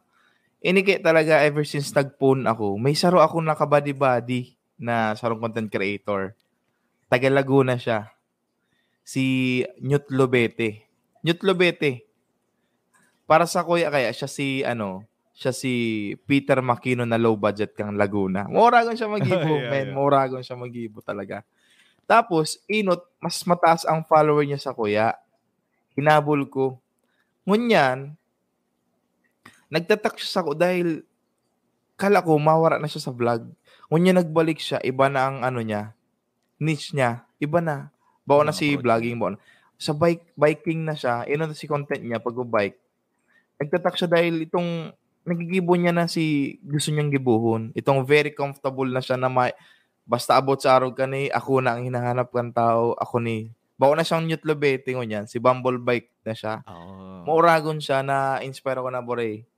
ini kaya talaga ever since nag-phone ako, may saro akong nakabadi-badi na sarong content creator. Taga Laguna siya. Si Newt Lobete. Newt Lobete. Para sa kuya kaya, siya si, ano, siya si Peter Makino na low budget kang Laguna. Mauragon siya magibo, Yeah, man. Yeah. Mauragon siya magibo talaga. Tapos, inot, mas mataas ang follower niya sa kuya. Hinabol ko. Ngunyan, Nagtatak siya sako dahil kala ko mawara na siya sa vlog. Ngunyan nagbalik siya, iba na ang ano niya, niche niya, iba na. Bao na Ang si approach vlogging, bao na. Sa bike, biking na siya, yun na si content niya pag bike. Nagtatak siya dahil itong nagigibo niya na si gusto niyang gibuhon. Itong very comfortable na siya na may, basta abot sa arog ka ni, ako na ang hinahanap kang tao, ako ni. Bao na siyang Newt Levete ngunyan, si Bumble Bike na siya. Oh. Mauragon siya, na-inspire ako na, "Bore,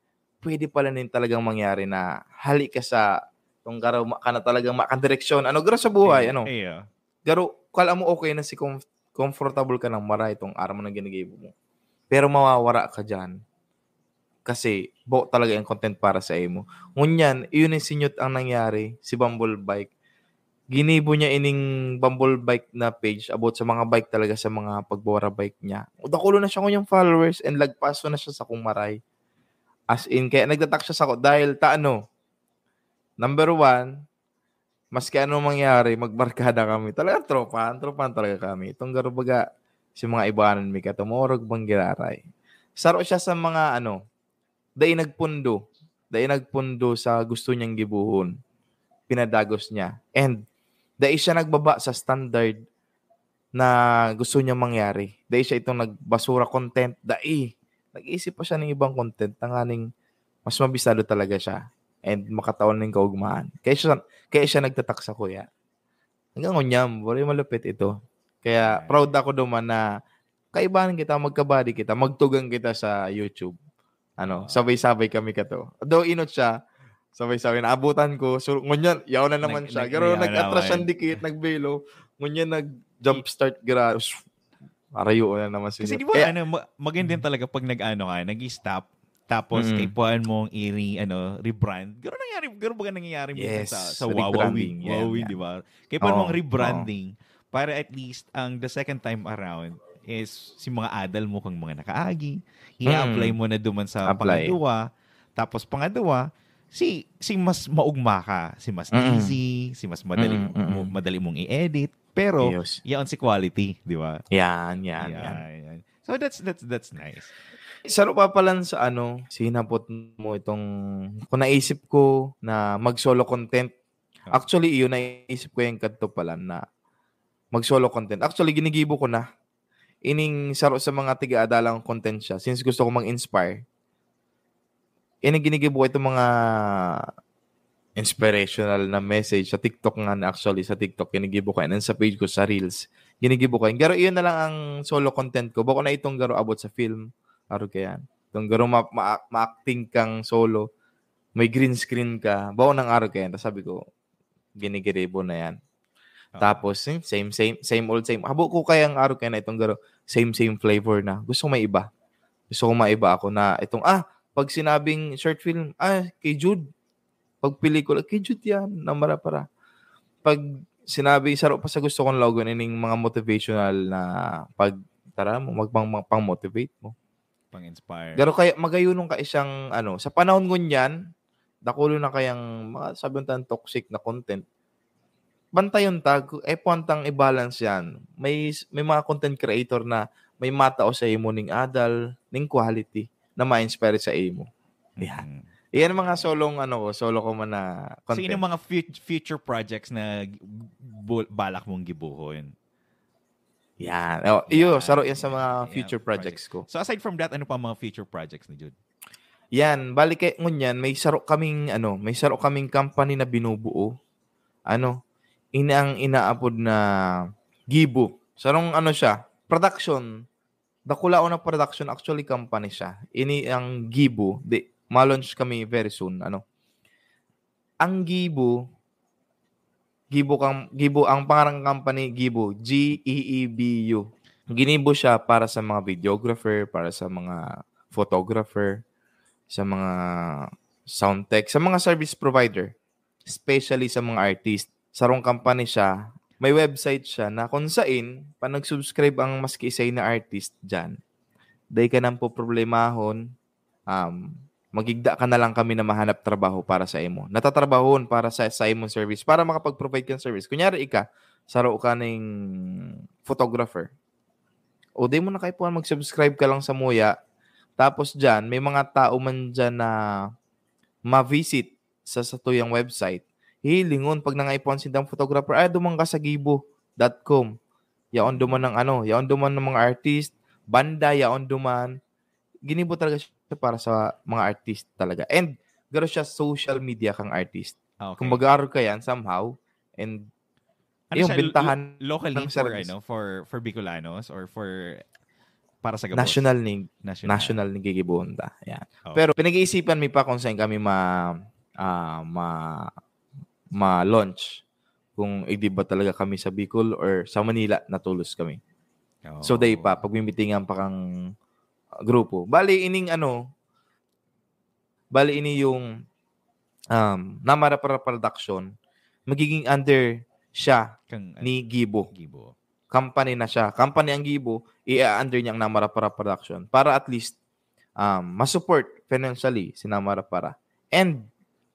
pwede pala nin talagang mangyari na hali ka sa tong garo ma-, ka na talagang makadireksyon." Ano, garo sa buhay, Iya, ano? Iya. Garo, kala mo okay na si com-, comfortable ka ng maray itong arma na ginigibo mo. Pero mawawara ka dyan. Kasi, bo talaga yung content para sa imo. Ngunyan, yun yung sinyot ang nangyari, si Bumble Bike. Ginibo niya ining Bumble Bike na page about sa mga bike talaga, sa mga pagwara bike niya. Dakulo na siya ngunyan followers and lagpaso na siya sa kung maray. As in, kaya nagtatak siya sa ko dahil ta ano, number one, maski anong mangyari, magbarkada kami. Talagang tropahan, tropahan talaga kami. Itong garo baga, si mga ibanan mi kato, maurag bang giraray. Saro siya sa mga ano, dai nagpundo. Dai nagpundo sa gusto niyang gibuhon. Pinadagos niya. And dai siya nagbaba sa standard na gusto niyang mangyari. Dai siya itong nagbasura content. Dai. Nag-isip pa siya ng ibang content tanganing mas mabisado talaga siya and makataon ning kaugmahan. Kaya siya, kaya siya nagtatak sa kuya. Hanggang ngunyan, very malupit ito. Kaya Ayan. Proud ako duman na kaibahan kita, magkabadi kita, magtugang kita sa YouTube. Ano, Oo. sabay-sabay kami kato. Though inot siya, sabay-sabay naabutan ko. So, ngunyan, yaw na naman Nag-, siya. nag-, Pero yaw na nag-atras siya naman. Dikit, nagbelo. Ngunyan nag-jumpstart gra-, marayo na naman si Kasi Newt. di ba, Kaya ano, ma-, maganda Mm. talaga pag nag-ano ka, nag-stop, tapos Mm. kaipuhan mong i-re-, ano, rebrand. Garo nangyari, garo baga nangyayari minsan sa, Yes, sa Wawa rebranding, Week, yan, Wawa Week, yan. di ba? Kaipuhan Oo, mong rebranding oo. Para at least, ang the second time around is si mga adal mo kang mga nakaagi, i-apply Mm. mo na duman sa Apply. pangadwa, tapos pangadwa, si, si mas maugma ka, si mas Mm. easy, si mas madali Mm, mm. mo, madali mong i-edit, pero Yes. yaon si quality, di ba? Yan, yan, yan. Yan, yan. So that's, that's, that's nice. Saro pa palan sa ano, sinapot mo itong, kung naisip ko na mag-solo content. Ah. Actually, iyon naisip ko yung kadto palan na mag-solo content. Actually, ginigibo ko na. Ining saro sa mga tiga-adalang content siya, since gusto ko mag-inspire. Ini ginigibo ko itong mga inspirational na message sa TikTok nga na, actually, sa TikTok, ginigibo ko yan. And sa page ko, sa Reels, ginigibo ko yan. Garo, iyon na lang ang solo content ko. Bako na itong garo abot sa film. Aro ka yan. Itong garo ma-, ma-, ma-acting kang solo. May green screen ka. Bako nang aro ka yan. Tas sabi ko, ginigiribo na yan. Oo. Tapos, eh, same, same, same old, same. Habo ko kayang aro kaya na itong garo, same, same flavor na. Gusto ko may iba. Gusto ko may iba ako na itong, ah, pag sinabing short film, ah, kay Jude. Pag pelikula, kay Jude yan, na mara para. Pag sinabi, saro pa sa gusto kong logo, ining mga motivational na pag, tara mo, mag-, pang, pang-motivate mo. Pang-inspire. Pero kaya magayunon ka isang, ano, sa panahon ngunyan, dakulo na kayang mga, sabi mo, toxic na content. Bantayon ta, gu-, eh, puwantang i-balance yan. May s-, may mga content creator na may matao sa imo ning adal, ning quality na ma-inspire sa imo. Yan. Mm. Yan ang mga solong, ano ko, solo ko man na So, content. yun yung mga fut-, future projects na bu-, balak mong gibuhon? Yan. Oh, iyo, Yan. saro yan sa mga Yan, future project. projects ko. So, aside from that, ano pa ang mga future projects ni Jude? Yan, bali kay ngunyan, may saro kaming, ano, may saro kaming company na binubuo. Ano, ini ang inaapod na Gibo. Sarong ano siya, production. Dakulaon na production, actually company siya. Ini ang Gibo. Di, ma-launch kami very soon. Ano, ang Gibo, Gibo kang, Gibo, ang pangaran ng company, Gibo, G E E B U. Ginibo siya para sa mga videographer, para sa mga photographer, sa mga sound tech, sa mga service provider, especially sa mga artist. Sarong company siya, may website siya na kung sain, pa nag-subscribe ang maski isa na artist dyan, dai ka nang poproblemahon, um, magigda ka na lang kami na mahanap trabaho para sa imo. Natatrabahon para sa, sa imong service, para makapag-provide kang service. Kunyari, ika, saro ka ning photographer. O di mo na kaipuhan, mag-subscribe ka lang sa muya, Tapos diyan, may mga tao man diyan na ma-visit sa satuyang website. Hihilingon pag nangaipuhan sindang photographer, "Ay, duman ka sa gibo dot com. Yaon duman ng ano, yaon duman ng mga artist, banda, yaon duman." Ginibo talaga siya para sa mga artist talaga. And garo siya social media kang artist. Ah, okay. Kumbaga, arog ka yan somehow. And Ano yung siya, bintahan lo- local ng name for, service. Ano, for, for Bicolano or for para sa gabos? National ni National. National ni Gigibuhon ta. Yan. Oh. Pero pinag-iisipan mi pa kung saan kami ma ah, ma ma-launch. Kung hindi ba talaga kami sa Bicol or sa Manila, natulos kami. So, day pa, Oh. pagmimitingan pa kang grupo. Bali, ining ano, bali ini yung um, Namara Para Production, magiging under siya Kang, ni Gibo. Gibo. Company na siya. Company ang Gibo, i-under niya ang Namara Para Production para at least um, ma-support financially si Namara Para. And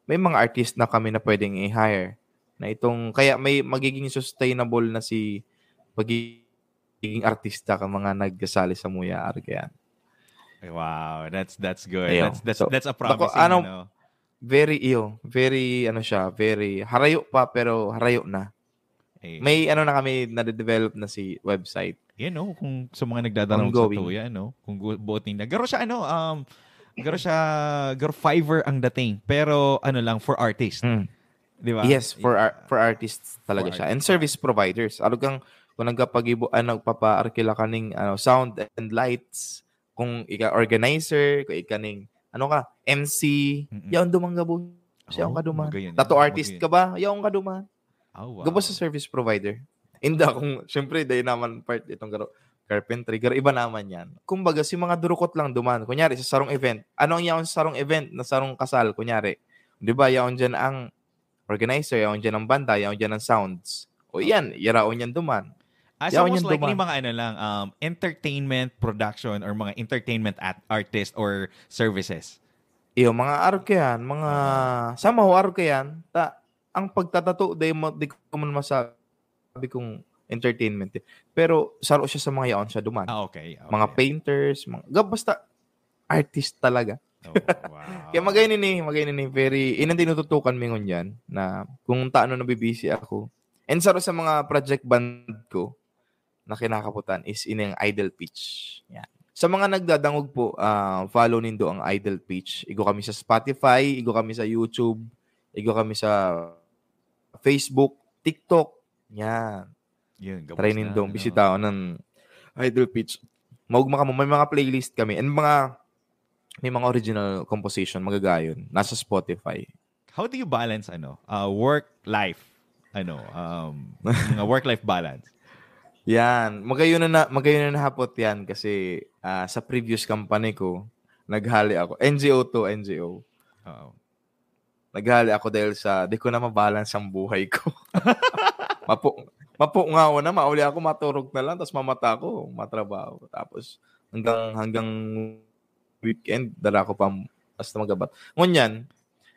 may mga artist na kami na pwedeng i-hire na itong, kaya may magiging sustainable na si pagiging artista ka mga nagkasali sa Muya Argayan. Wow, that's that's good. Ayun. That's that's So, that's a bako- promising, ano, ano. Very iyo, very ano siya, very harayo pa pero harayo na. Eh, May ano na kami, nade-develop na si website. Yan, no? Kung sa mga nagdadanaw sa Ongoing. Tuya, no? Kung gu- buot ninda. Garo siya, ano, um, garo siya, garo Fiverr ang dating. Pero, ano lang, for artist. Mm. Di ba? Yes, for ar- Yeah. for artists talaga For siya. art- And service providers. Ano kang kung nagkapag-ibo, ah, nagpapa-arkila ka ning, ano, sound and lights, kung ika organizer, kung ika ning, ano ka, M C, Mm-mm. yaon duman gabos. Siya ang Oh, kaduman. magayon yan. Tattoo artist Magayon. Ka ba? Yaon ka duman. Oh, wow. Gabos sa service provider. Inda kung, syempre, dahil naman part itong garo, carpentry, garo, iba naman yan. Kumbaga, si mga durukot lang duman. Kunyari, sa sarong event. Ano ang yaon sa sarong event na sarong kasal, kunyari? Di ba, yaon dyan ang organizer, yaon dyan ang banda, yaon dyan ang sounds. O yan, yaraon yan duman. Ah, Yaon so most yan likely, duman. Mga ano lang, um, entertainment production or mga entertainment at artist or services. Iyo, mga arog ka yan, mga somehow arog ka yan. Ta, ang pagtatato, di, mo, di ko man masabi kung entertainment eh. Pero saro siya sa mga yaon siya duman. Ah, okay. okay. Mga painters, mga, ga- basta artist talaga. Oh, wow. Kaya magayon ini, magayon ini. Very, inang tinututukan mi ngunyan na kung taano nabibisi ako. And saro sa mga project band ko na kinakaputan is ining Idol Pitch. Yan. Sa mga nagdadangog po, ah, follow nindo ang Idol Pitch. Igo kami sa Spotify, igo kami sa YouTube, igo kami sa Facebook, TikTok. Yan. Yun, gabos Try na, nindong ano. Bisitaon ng Idol Pitch. Maugma kamo, may mga playlist kami and mga may mga original composition, magagayon. Nasa Spotify. How do you balance, ano, uh, work life? Ano, um, mga work-life balance? Yan. Magayon na, na, magayon na nahapot yan kasi ah, sa previous company ko, naghali ako. N G O to, N G O. Oo. Naghali ako dahil sa di ko na mabalance ang buhay ko. Mapu mapu nga ako na, mauli ako, maturog na lang, tapos mamata ako, matrabaho. Tapos hanggang hanggang weekend, dala ko pa basta magabat. Ngunyan,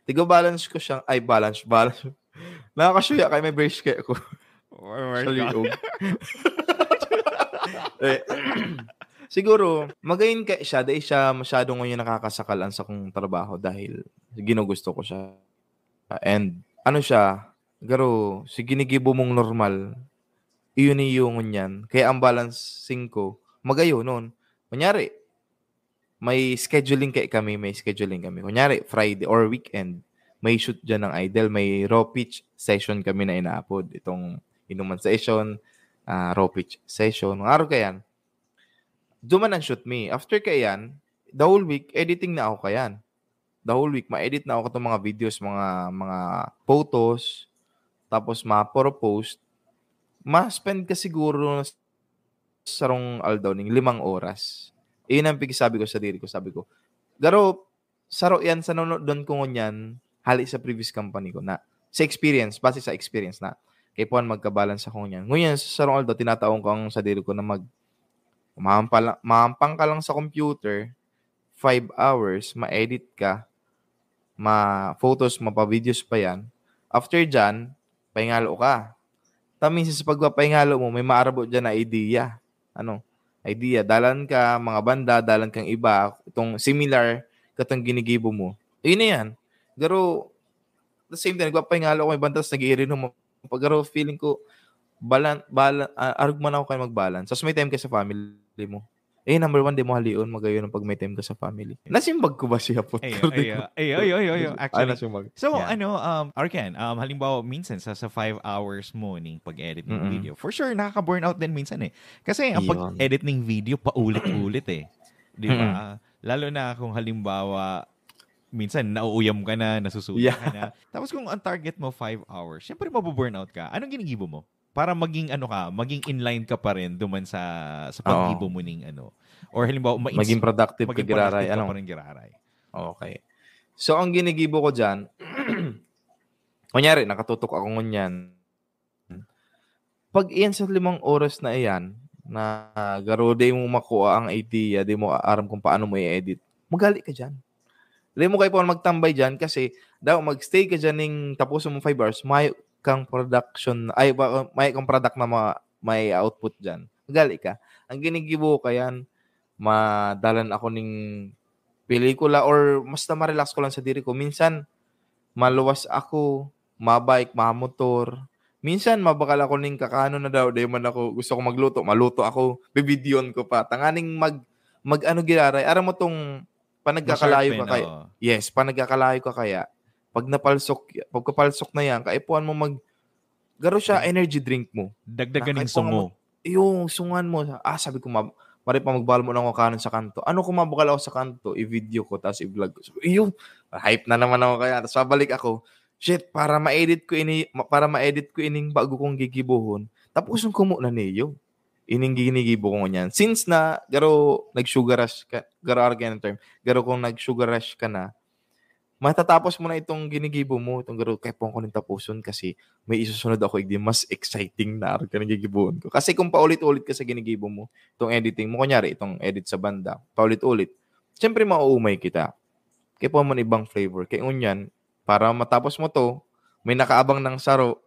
tigo balance ko siya, ay balance, balance. Nakakasuya kay may brace kaya ko. Oh my Sa God. liog. eh, siguro, magayon kaya siya, dahil siya masyado ngayon nakakasakalan sa kong trabaho dahil ginugusto ko siya. And ano siya, garo, si ginigibo mong normal, iyon yung ngunyan. Kaya ang balancing ko, magayon nun. Kunyari, may scheduling kay kami, may scheduling kami. Kunyari, Friday or weekend, may shoot dyan ng Idol, may raw pitch session kami na inaapod. Itong inuman session, ah, raw pitch session. Mga araw kayan, duman ang shoot mi. After kayan, the whole week, editing na ako kayan. The whole week, ma-edit na ako itong mga videos, mga, mga photos, tapos ma-post. Ma-spend ka siguro sarong aldaw ning limang oras. Iyon ang pigsabi ko sa diri ko. Sabi ko, garo, saro yan sa nunodon ko ngunyan, hali sa previous company ko na, sa experience, base sa experience na, kay puan magkabalance ako ngunyan. Ngunyan, sa sarong aldaw, tinataon ko ang sadiri ko na mag, mahampal, mahampang ka lang sa computer, five hours, ma-edit ka, ma-photos, mapa-videos pa yan. After dyan, pahingalo ka. Tapos minsan sa pagpapahingalo mo, may maarabot dyan na idea. Ano? idea. Dalan ka, mga banda, dalan kang iba, itong similar katong ginigibo mo. Ayun na yan. Pero, at the same time, nagpapahingalo ko may banda, tapos nag-iirinom mo. Pag pero feeling ko, balan, balan, ah, arog man ako kayo mag-balance. Tapos may time ka sa family mo. Eh, number one, di mo halion, magayon ang pag may time ka sa family. Nasimbag ko ba siya po? Ayo, ayo, ayo, ayo, ayo, ayo, Ay, actually. nasimbag. So, Yeah. ano, um, Arken, um, halimbawa, minsan sa, sa five hours mo ning pag-edit ng Mm-mm. video, for sure, nakaka-burnout din minsan eh. Kasi ang Yun. pag-edit ng video, paulit-ulit eh. Di ba? Lalo na kung halimbawa, minsan nauuyam ka na, nasusuya Yeah. ka na. Tapos kung ang target mo five hours, syempre mabu-burnout ka. Anong ginigibo mo? Para maging ano ka, maging inline ka pa rin duman sa sa paggibo Oo. mo ning ano. Or halimbawa, ma- Maging productive ka, maging Giraray, productive ka ano? pa rin, Giraray. Okay. So, ang ginigibo ko dyan, kunyari, nakatutok ako ngunyan. Pag iyan sa limang oras na iyan, na garo, di mo makuha ang idea, di mo aram kung paano mo i-edit, magali ka dyan. Di mo kayo magtambay dyan kasi daw mag-stay ka dyan ning tapos mong five hours, mayo kang production, ay, ba, mayo kang product na ma, may output dyan. Magali ka. Ang ginigibo ko yan, madalan ako ning pelikula or basta ma-relax ko lang sa diri ko. Minsan, maluwas ako, mabike, mamotor. Minsan, mabakal ako ning kakanon na daw, di man ako, gusto ko magluto, maluto ako, bibidyoon ko pa. Tanganing mag, mag ano, Giraray, aram mo tong panagkakalayo ka Ma-sharpen, kaya. Oo. Yes, panagkakalayo ka kaya. Pag napalsok, pagkapalsok na yan, kaipuhan mo mag, garo siya, energy drink mo. Dagdagan ng Nakaipuhan sungo. Yung sungan mo, ah, sabi ko, mab, mari pa magbal mo ng kakanon sa kanto. Ano kung mabakal ako sa kanto, i-video ko, tapos i-vlog ko. So, iyo, hype na naman ako kaya. Tapos pabalik ako, shit, para ma-edit ko ini, ma, para ma-edit ko ining bago kong gigibuhon, tapuson ko muna niyo. Ining ginigibo ko niyan. Since na, garo, nag-sugar rush ka, garo arga ng term, garo kung nag-sugar rush ka na, matatapos mo na itong ginigibo mo, itong garo, kaipuhan ko ning tapuson kasi may isusunod ako, igdi mas exciting na arog ka na gigibohon ko. Kasi kung paulit-ulit ka sa ginigibo mo, itong editing mo, kunyari, itong edit sa banda, paulit-ulit, siyempre, mauumay kita. Kaipuhan mo ng ibang flavor. Kaya ngunyan, para matapos mo to, may nakaabang ng saro,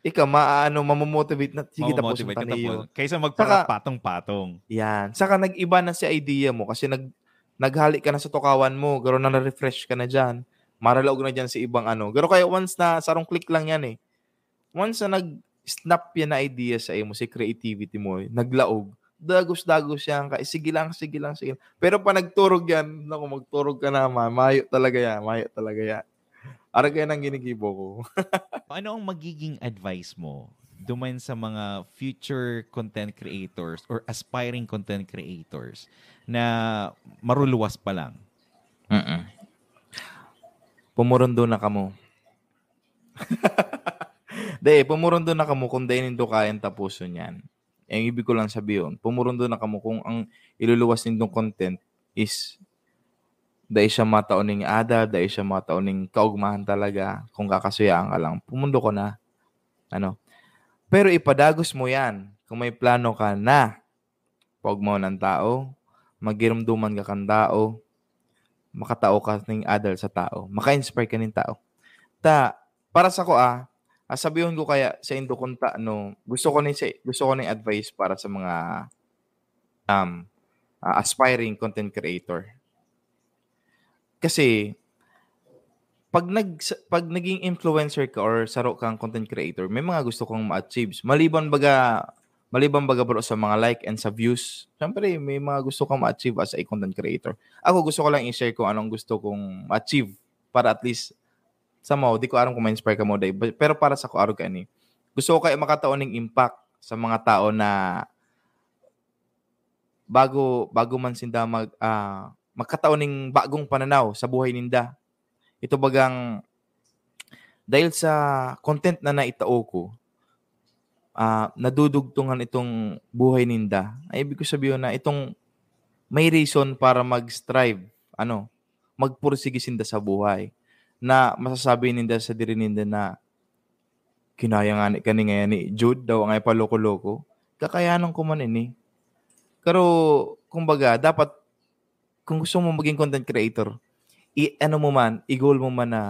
ikaw, maano, mamomotivate na, sige, tapuson Mamomotivate ta ka niyo. tapos. Kaysa Saka, magpapatong-patong. Yan. Saka nag-iba na si idea mo kasi nag, naghali ka na sa tukawan mo, garo na na-refresh ka na dyan. Maralaog na dyan sa ibang ano. Pero kaya once na sarong click lang yan eh. Once na nag-snap yan na idea sa imo, si creativity mo, naglaog, dagos-dagos yan ka, sige lang, sige lang, sige lang. Pero pa nagturog yan, naku, magturog ka naman, mayo talaga yan, mayo talaga yan. Arag yan ang ginigibo ko. Ano ang magiging advice mo duman sa mga future content creators or aspiring content creators na maruluwas pa lang? Mm-mm. Pumurundo na kamo. Di, pumurundo na kamo kung dai nindo kayang tapuson yan. Ang ibig ko lang sabihin, pumurundo na kamo kung ang iluluwas nindong content is dai siya matao ning adal, dai siya matao ning kaugmahan talaga, kung kakasuyaan ka lang, pumundo ko na. Ano? Pero ipadagos mo yan kung may plano ka na paugmaon ang tao, magirumduman ka kan tao, makatao ka ning adal sa tao, maka-inspire ka ning tao. Ta, para sa ko, ah, ah, sabihon ko kaya sa indo kunta, no, gusto ko ni sa, gusto ko ni advice para sa mga, um, ah, aspiring content creator. Kasi, pag nag, pag naging influencer ka or saro kang content creator, may mga gusto kang ma-achieve. Maliban baga, maliban baga, bro, sa mga like and sa views, syempre, may mga gusto kang ma-achieve as a content creator. Ako, gusto ko lang i-share kung anong gusto kong ma-achieve para at least, somehow, di ko aram kung ma-inspire ka mo, Dave. But, pero para sa ko, arog ka ni. Gusto ko kaya makatao ning impact sa mga tao na bago, bago man sinda mag, ah, magkatao ning bagong pananaw sa buhay ninda. Ito bagang, dahil sa content na naitao ko, ah, nadudugtungan itong buhay ninda. Ay, ibig ko sabihin na itong may reason para mag-strive, ano, magpursige sinda sa buhay. Na masasabi ninda sa diri ninda na, "Kinaya nga ni, kani ngayon ni Jude daw, ang ay paloko-loko." Kakayanan ko man ini. Pero, kumbaga, dapat, kung gusto mo maging content creator, i-, ano mo man, i-goal mo man na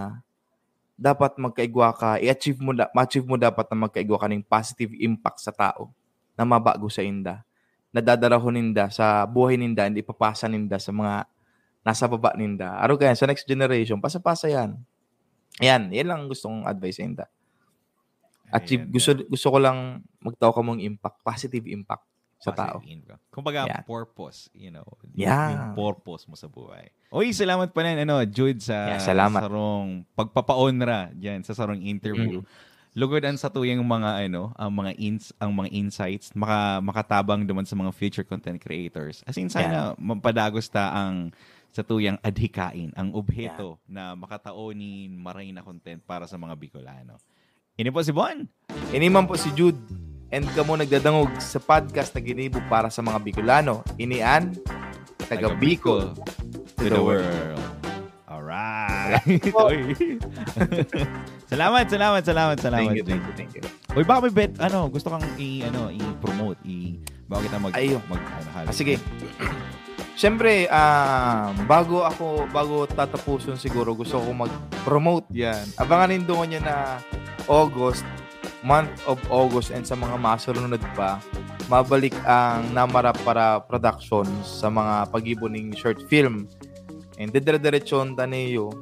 dapat magkaigwa ka, i-achieve mo da-, ma-achieve mo dapat na magkaigwa ka ning positive impact sa tao na mabago sa inda. nadadarahon ninda sa buhay ninda and ipapasa ninda sa mga nasa baba ninda. Arog kaiyan, sa next generation, pasa-pasa yan. Yan, yan lang gusto kong advice ninda. At Ayan, gusto gusto ko lang magtao kamong impact, positive impact sa tao. Positive impact. Kumbaga, Yan. Purpose, you know. Yeah. Yung purpose mo sa buhay. Oy, salamat pa rin, ano, Jude, sa Yeah, salamat. sarong pagpapaonra dyan, sa sarong interview. Mm. Lugod ang satuyang mga, ano, ang mga ins, ang mga insights, maka, makatabang naman sa mga future content creators. As in, sana mapadagos ta ang satuyang adhikain, ang obheto na makatao nin maray na content para sa mga Bicolano. Ini po si Bon. Ini man po si Jude. And kamo nagdadangog sa podcast na ginibo para sa mga Bicolano. Ini an Taga Bicol to the world. Alright. Uy. Salamat, salamat, salamat, salamat. Thank you, thank you, thank you. Uy, baka may bet, ano, gusto kang i, ano, i-promote, i, baka kita mag, Ayun. mag, ano, Ah, sige. Siyempre, ah, bago ako, bago tatapuson siguro, gusto ko mag-promote yan. Abangan nindo niya na August, month of August and sa mga masunod pa, mabalik ang Namara para Production sa mga pag-ibo ning short film. And didire-diretsyon ta niyo.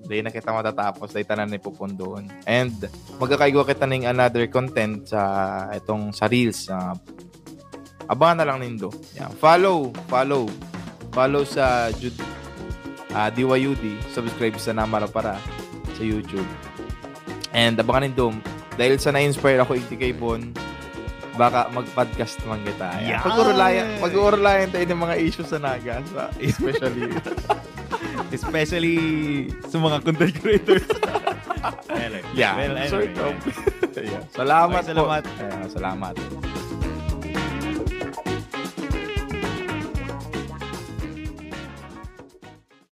Dahil na kita matatapos, dahil tanan na ipupundoon. And magkakaigwa kita ning another content sa itong sa Reels. Ah, abangan na lang nindo. Yan. Follow, follow. Follow sa Jud, ah, D Y U D. Subscribe sa Namara Para sa YouTube. And abangan nindo. Dahil sa na-inspire ako igdi kay Bon, baka mag-podcast man kita. Yan. Yan. Pag-urulayan, pag-urulayan tayo ng mga issues sa Naga. Sa, especially. Especially sa mga content creators. Well, Yeah, well, sort anyway. of. Yeah. Salamat Okay, salamat. po. Yeah, salamat.